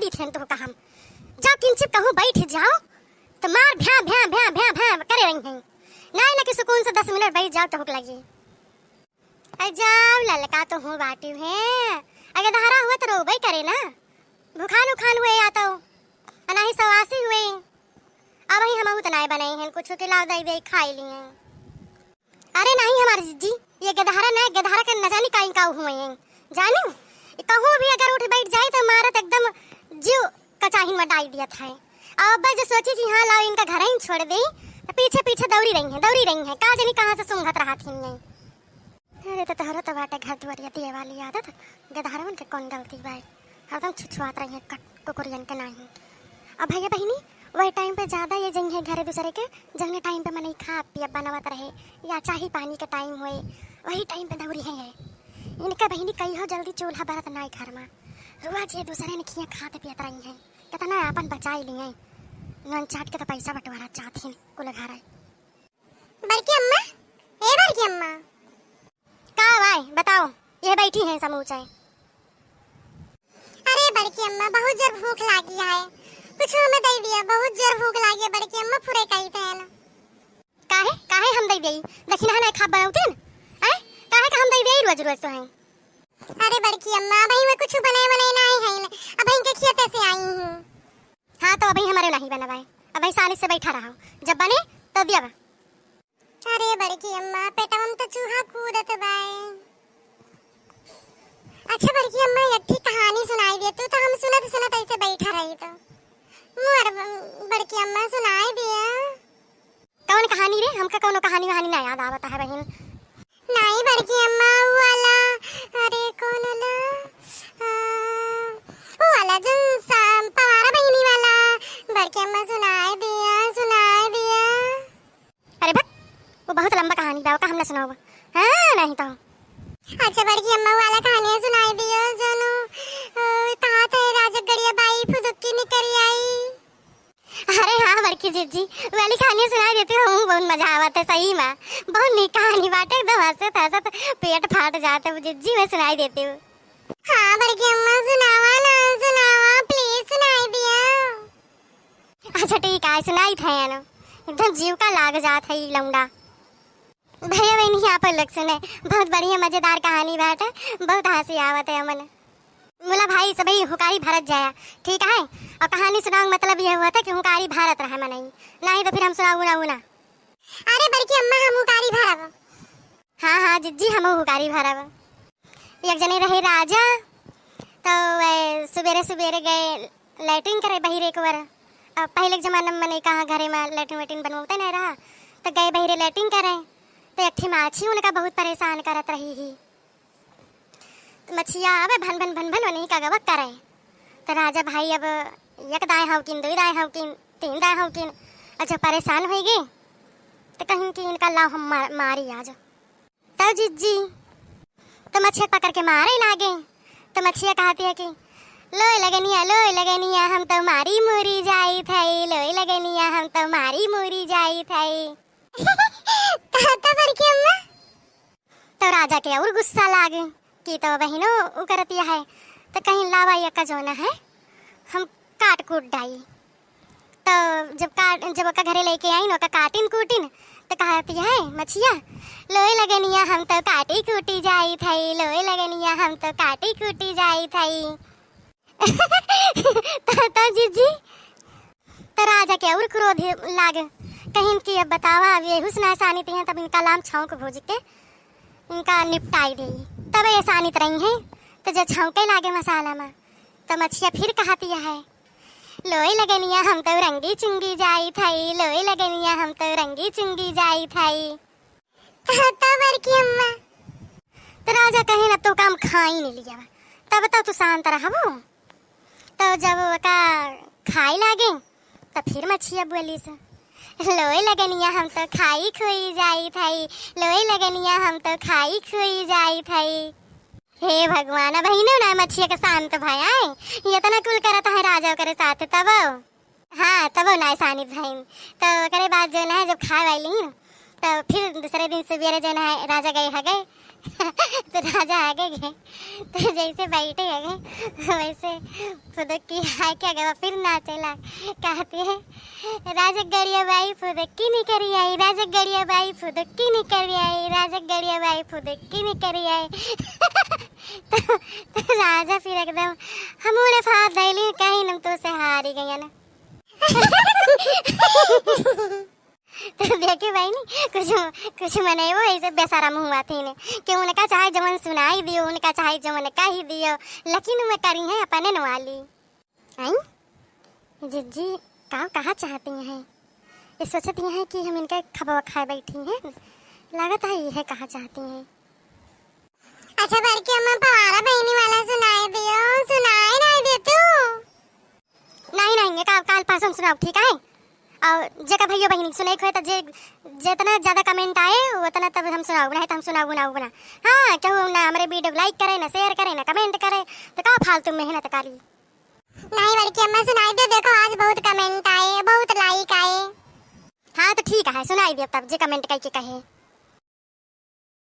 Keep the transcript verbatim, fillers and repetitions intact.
इथेन तो कहा हम। जाओ किंचित कहूँ बैठ जाओ, तो मार भ्याँ, भ्याँ, भ्याँ, भ्याँ, भ्याँ करे रही हैं। नाहीं ना कि सुकून से दस मिनट बैठ जाओ तो हुक लगी। अरे जाओ ललका तो हूँ बाटी है। अगे दहरा हुए तो रोबे करे ना। भुखान उखान हुए या तो। अनाही सवासी हुए। अब ही हम उतना बनाए हैं, कुछ के लाव दे दे खाई लिए। अरे नाहीं हमार जिज्जी, ये गदहरा ना, गदहरा के न जानी काई का हुए हैं, जानी? ये कहूँ भी अगर उठ बैठ जाए तो मारत एकदम जीव कचाहिन में डाल दिया था। अब अब्बा जो सोची कि हाँ लाओ इनका घर ही छोड़ दे, तो पीछे पीछे दौड़ी रही हैं, दौड़ी रही हैं, का जानी कहाँ से सूंघत रहा थी ये। अरे तो तोहरा तो बाटे घर दुआरिया दिए वाली आदत, गदहरवन के कौन गलती बा? हरदम छुछुआत रही है कट कुकुरियन के नाहीं। अब भैया बहिनी, वही टाइम पे ज्यादा ये जइहे घरे दूसरे के, जौने टाइम पे मनई खा पिया बनावत रहे या चाही पानी के टाइम होए, वही टाइम पे दौड़ी है ये। इनका बहिनी कहियो जल्दी चूल्हा बरत नाई घर मा, रोज ये दूसरे ने खिया खात पियत रही है, कितना आपन बचाई लिए। नन चाट के तो पैसा बंटवारा चाहत ही कुल घर है। बड़की अम्मा, ए बड़की अम्मा। का बाय, बताओ, ये बैठी हैं समूचे। अरे बड़की अम्मा, बहुत जोर भूख लागी है, कुछ हमें दे दिया, बहुत जोर भूख लागी है बड़की अम्मा, फुरे कही थे ना। काहे, काहे हम दे देई? दखिना ना खा बनाउतीन? हैं? काहे का हम दे देई रोज रोज तो हैं? अरे बड़की अम्मा, अबही में कुछ बनाए बनाए ना आई है, अबही इनके खेते से आई हूँ। हाँ, तो अबही हमारे नहीं बनवाए, अबही सानी से बैठा रहो, जब बने तो दिया बा। अरे बड़की अम्मा, पेटवा में तो चूहा कूदत बाए। अच्छा बड़की अम्मा, एक ठे कहानी सुनाई दे, तू तो हम सुनत सुनत ऐसे बैठा रही तो। मोर ब-, बड़की अम्मा सुनाई दिया। कौन कहानी रे? हमका कौनो कहानी वहानी ना याद आवत है बहिन। नाई बड़की अम्मा, वो वाला, अरे कौन वाला? आ, वो वाला जो सा-, पवारा बहिनी वाला। बड़की अम्मा सुनाई दिया, सुनाई दिया। अरे भक, वो बहुत लंबा कहानी बा, ओका हम ना सुनाओ। हाँ, नहीं तो। अच्छा, बड़की अम्मा वाला कहानी सुनाई दियो, जोनो, अ, कहा थे राजगढ़िया बाई फुदुक्की निकरी आई। अरे हाँ, बड़की जिज्जी, वाली कहानी सुनाई देती हूँ, बहुत मजा आवत है सही में। बहुत नीक कहानी बाटे, एकदम हंसत हंसत पेट फाट जात है, जिज्जी मैं सुनाई देती हूँ। हाँ, बड़की अम्मा सुनावा ना, सुनावा, please सुनाई दिया। अच्छा ठीक है, सुनाई थे यानो, एकदम जीव का लाग जात है ई लौंडा। भैया बहनी आप लोग सुने, बहुत बढ़िया मजेदार कहानी बाटे, बहुत हंसी आवत है हमन। मुला भाई सभी हुकारी भारत जाया, ठीक है? और कहानी सुनाओ मतलब यह हुआ था कि हुकारी भारत रहा मनई, नहीं तो फिर हम सुनाऊ ना उना। अरे बड़की अम्मा हम हुकारी भारत। हाँ, हाँ, जिज्जी, हमहू हुकारी भरब। एक जने रहे राजा, तो वह सुबेरे सुबेरे गए लैट्रिन करे बहिरे एक बार। अब पहले के जमाना में मने कहाँ घरे में लैट्रिन वैट्रिन बनवते नहीं रहा, तो गए बहिरे लैट्रिन करे, तो एक ठे माछी उनका बहुत परेशान करत रही ही। मछिया आवे भन भन भन भन उन्हीं का गवा करे। तो राजा भाई अब एक दाएँ हौकिन, दुई दाएँ हौकिन, तीन दाएँ हौकिन, और जब परेशान होई गई, तो कहीं कि इनका लाओ हम मार-, मारी आज। तब जिज्जी तो मछिया पकड़ के मारे लागे। तो मछिया कहती है कि, "लोए लगनिया, लोए लगनिया, हम तो मारी मुरी जाई थई, लोए लगनिया, हम तो मारी मुरी जाई थई।" तो, तो बड़की अम्मा? तो राजा के और गुस्सा लागे कि तो बहिनो उ करतिया है, तो कहीं लावा या का जोना है, हम काट कूट डाई। तो जब काट, जब ओका घरे लेके आइन, ओका काटिन कूटिन, तो कहती है मछिया, "लोए लगनिया हम तो काटी कूटी जाई थई, लोए लगनिया हम तो काटी कूटी जाई थई।" तो, तो जिज्जी, तो राजा के और क्रोध लाग, कहिन कि अब बतावा, अब यही सुना सानी तिया, तब इनका लाम छौंक भूज के इनका निपटाई देई। तब ये सानित रही हैं, तो जो छौंके लागे मसाला में, तो मछिया फिर कहती है, "लोए लगनिया हम तो रंगी चुंगी जाई थई, लोए लगनिया हम तो रंगी चुंगी जाई थई।" तो, तो बड़की अम्मा। तो राजा कहे, "ना तो काम खाई नहीं लिया, तब तो तू शांत रहबो।" तो जब ओका खाए लागे, तो फिर मछिया बोली से, "लोए लगनिया हम तो खाई खुई जाई थई, लोए लगनिया हम तो खाई खुई जाई थई।" हे भगवान, अब हिनो ना मछिया के शांत भय आए, ये इतना कुल करत है राजा ओकरे साथ तब। हाँ, तब ना सानित भइन। तो ओकरे बाद जो ना जब खाए वाली, तो फिर दूसरे दिन सवेरे जो ना राजा गए हगे, तो राजा आगे गए, तो जैसे बैठे आगे, वैसे फुदुकी आके आगे फिर नाचे लाग। कहती है, "राजा गड़िया बाई फुदुकी निकरी आई, राजा गड़िया बाई फुदुकी निकरी आई, राजा गड़िया बाई फुदुकी निकरी आई।" तो, तो राजा फिर एकदम हमूड़े फात धैली, कहीं हम तो से हारी गया ना। तो देखी बहिनी, कुछ, कुछ मनई वो ऐसे बेशरम हुआ थी ने कि उनका चाहे जवन सुनाई दियो, उनका चाहे जवन कही दियो, लेकिन उ करी हैं अपने न वाली। आई जिज्जी, का कहा चाहती हैं? ये सोचती हैं कि हम इनका खबवा खाए बैठी हैं, लागत है यह कहा चाहती हैं। अच्छा बड़की अम्मा, पवारा बहिनी वाला सुनाई दियो, सुनाई नहीं दे तू। नहीं, नहीं, ये का-, काल परसों सुनाओ, ठीक है? और जेका भइयो बहिनी सुनाई खोए तो जे, जितना ज्यादा comment आए, उतना तब हम सुनाओ, नहीं तो हम सुनाओ, उनाओ, उना। हाँ, केहू ना हमरे video like करे, ना share करे, ना comment करे, तो का फालतू मेहनत करी? नहीं बड़की अम्मा, सुनाई दे, देखो आज बहुत comment आए, बहुत like आए। हाँ, तो ठीक है, सुनाई दे तब, जे comment करके कहे।